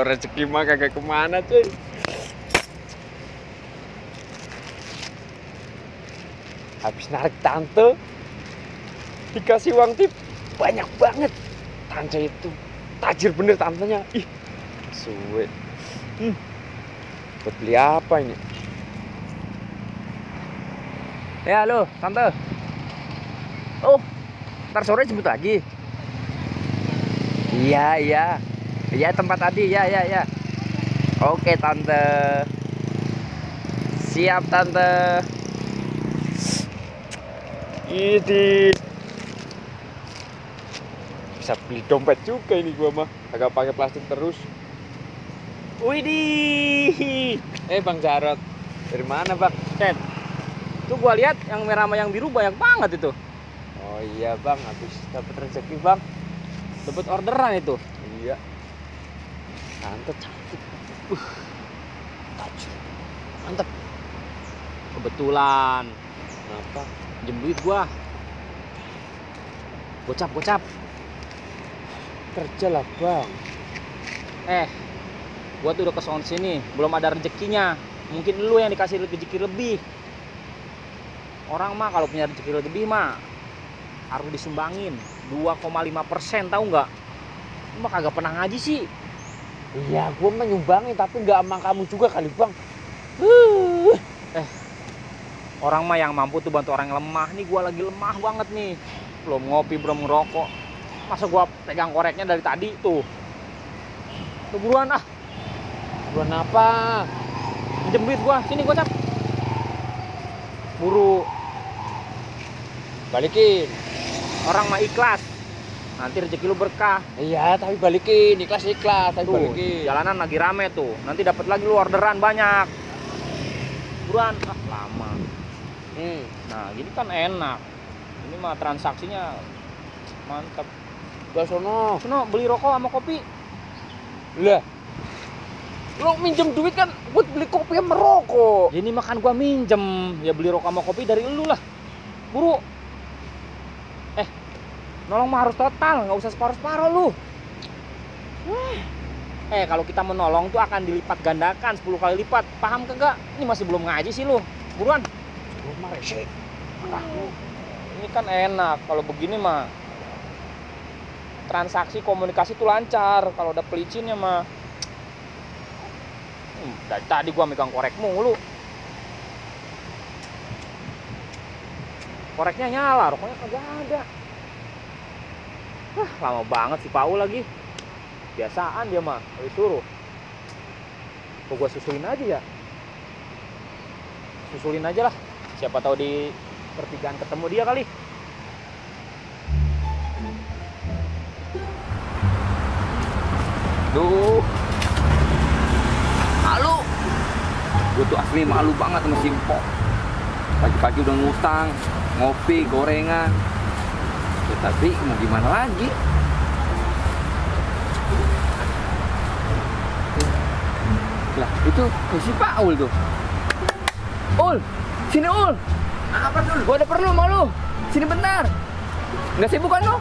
rezeki mah kagak kemana cuy. Habis narik tante, dikasih uang tip banyak banget. Tante itu tajir bener tantenya. Ih, suwe. Buat beli apa ini? Ya halo tante. Oh, ntar sore jemput lagi. Iya tempat tadi ya. Oke tante, siap tante. Ini bisa beli dompet juga ini gua mah, agak pakai plastik terus. Widih. Bang Jarot, dari mana bang? Ken, tuh gua lihat yang merah sama yang biru banyak banget itu. Oh iya bang, habis dapat rezeki bang. Dapat orderan itu. Iya. Tante cantik. Tajir. Mantap. Kebetulan. Kenapa? Pinjem duit gua. Gocap. Kerja lah bang. Gua tuh udah ke sono sini, belum ada rezekinya. Mungkin lu yang dikasih rezeki lebih. Orang mah kalau punya rezeki lebih mah harus disumbangin 2,5%, tahu nggak? Lu mah kagak pernah ngaji sih. Iya, gua mah nyumbangin tapi nggak sama kamu juga kali bang. Orang mah yang mampu tuh bantu orang yang lemah. Nih gua lagi lemah banget nih. Belum ngopi, belum ngerokok. Masa gua pegang koreknya dari tadi tuh. Tuh buruan ah. Buruan apa? Pinjem duit gua. Sini gua cap. Buru. Balikin. Orang mah ikhlas. Nanti rezeki lu berkah. Iya, tapi balikin. Ikhlas, tapi Tuh, balikin. jalanan lagi rame tuh. Nanti dapat lagi lu orderan banyak. Buruan. Ah, lama. Nah, gini kan enak. Ini mah transaksinya mantap. Gak sono. Beli rokok sama kopi. Lah. Lo minjem duit kan buat beli kopi sama rokok. Ini makan gua minjem. Ya beli rokok sama kopi dari lu lah. Buru. Nolong mah harus total, nggak usah separuh-separuh lu. Kalau kita menolong tuh akan dilipat gandakan 10 kali lipat. Paham kagak? Ini masih belum ngaji sih lu. Buruan. Belum mah resik. Ini kan enak. Kalau begini mah transaksi komunikasi tuh lancar. Kalau udah pelicinnya mah dari tadi gua megang korek mulu. Koreknya nyala, rokoknya kagak ada. Lama banget si Paul lagi. Biasaan dia mah, kalau disuruh. Kok gua susulin aja ya? Susulin aja lah. Siapa tahu di pertigaan ketemu dia kali. Duh. Malu. Gue tuh asli malu banget sama si Mpok. Pagi-pagi udah ngutang, ngopi, gorengan. Ya, tapi mau gimana lagi? Lah, itu si Paul tuh. Ul, sini Ul. Apa tuh? Gua ada perlu sama lu. Sini bentar. Nggak sibuk kan lu?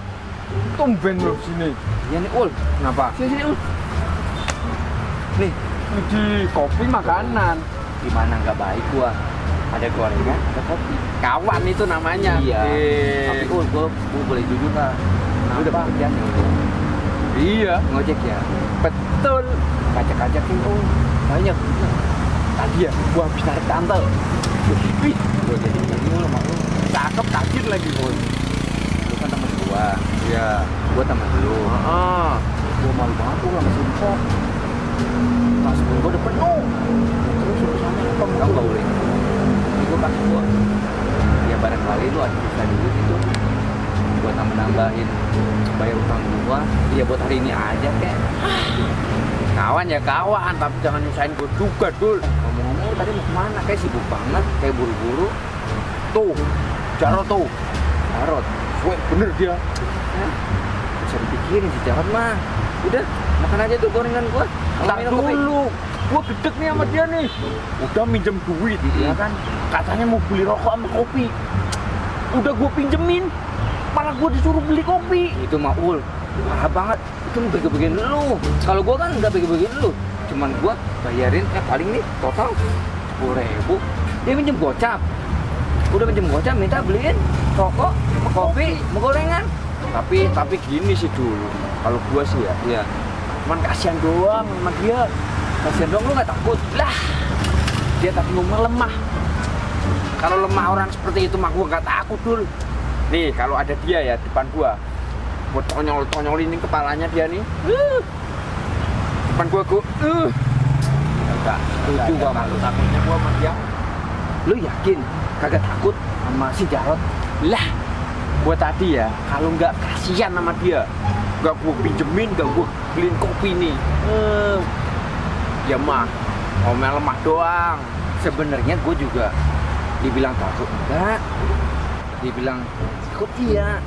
Tumben lo sini. Iya nih Ul. Kenapa? Sini Ul. Nih, Di kopi makanan. gimana nggak baik gua? Ada gorengan, ada kopi. Kawan itu namanya. Iya. Tapi gua boleh jujur lah. Lu udah pekerjaan ya? Iya. Ngojek ya? Betul. Kajak-kajakin banyak. Tadi ya, gua habis narik tante. Wih, Gua jadi bingung sama lu. cakep tajir lagi bos. Lu kan temen gua. Iya. Gua temen lu. Gua malu banget gua sama si Mpok. Tas gua udah penuh. Terus urusannya apa? Tahu nggak boleh. Ini gua kasih gua. Ya barangkali lu ada bisa duit itu. Gua tambah-nambahin bayar utang gua. Iya buat hari ini aja kek. Kawan ya kawan, tapi jangan nyusahin gua juga dul. Ngomong-ngomong tadi mau kemana? Kayak sibuk banget, kayak buru-buru. Tuh, Jarot tuh. Jarot, Weh, bener dia. bisa dipikirin si Jarot mah. Udah, makan aja tuh gorengan gua. Tak Minum kopi. dulu. Gua gedek nih sama dia nih. Udah minjem duit, ya kan? Katanya mau beli rokok sama kopi. Udah gua pinjemin, malah gua disuruh beli kopi. Itu Maul, parah banget. Itu itu bagi-bagiin lu. Kalau gua kan nggak bagi-bagiin lu. Cuman gua bayarin paling nih total 10.000. Dia minjem gocap. Udah minjem gocap minta beliin rokok, kopi, sama gorengan. Tapi gini sih dulu. Kalau gua sih ya, Iya. cuman kasihan doang sama dia. Kasihan dong, lu nggak takut? Lah, dia tadi ngomong lemah. Kalau lemah orang seperti itu mah gua nggak takut dul. Nih kalau ada dia ya depan gua tonyolin kepalanya dia nih. Depan gua enggak Setuju gua sama lu. takutnya gua sama dia. Lu yakin kagak takut sama si Jarot? Lah, gua tadi ya kalau nggak kasihan sama dia, nggak gua pinjemin, nggak gua beliin kopi nih. Ya mah, omel lemah doang. Sebenarnya gue juga dibilang takut enggak, dibilang takut iya.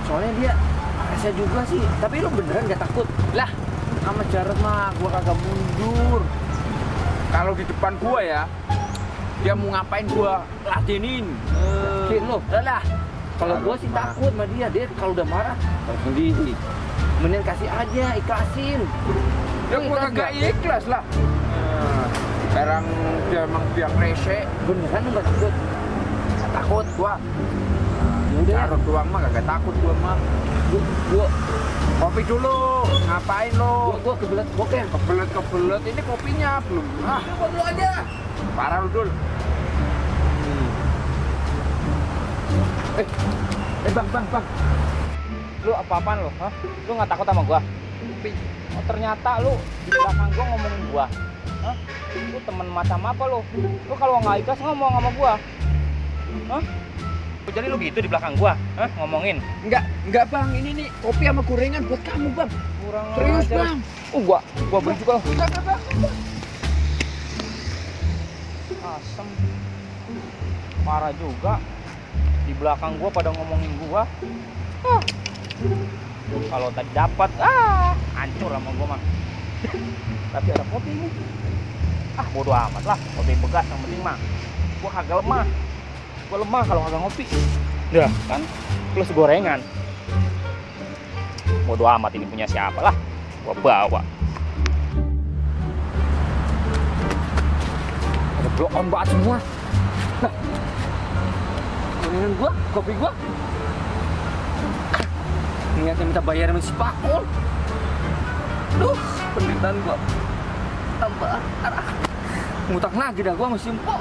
Soalnya dia rasa juga sih. Tapi lu beneran gak takut? Lah, sama Jarod mah gua kagak mundur. Kalau di depan gua ya, dia mau ngapain gua ladenin. Yakin lu? Lah, Kalau gue sih takut sama dia. Dia kalau udah marah tahu sendiri. Mending kasih aja, ikhlasin. ya gua kagak ikhlas lah. Sekarang dia emang biang rese. Beneran lu gak takut? Gak takut gua. Udah. Jarod doang mah kagak takut gua mah. Gua Kopi dulu, ngapain lo? kebelet bokeh. Kebelet ini kopinya belum. Buat lu aja. Parah lu dul. Bang. Lu apa-apaan lu? Hah? Lu nggak takut sama gua? Oh, ternyata lu di belakang gua ngomongin gua. Hah? Lu temen macam apa lu? Lu kalau nggak ikhlas ngomong sama gua. Hah? Jadi lu gitu di belakang gua? Hah? Ngomongin? Enggak bang, ini nih kopi sama gorengan buat kamu bang. Kurang Serius ajar. bang. Oh, gua beli juga. Enggak bang. Asem. Parah juga. Di belakang gua pada ngomongin gua. Hah. Kalau tadi dapat, hancur sama gua mah. Tapi ada kopi ini. Bodo amat lah. Kopi bekas yang penting mah. Gua kagak lemah. Gua lemah kalau kagak ngopi. Ya kan? Plus gorengan. Bodo amat ini punya siapa lah. Gua bawa. Ada blok on banget semua. Nah, gorengan gua, kopi gua. Niatnya minta bayar sama si Pakul. Duh, penderitaan gua tambah parah. Ngutang lagi dah gua sama si Empok.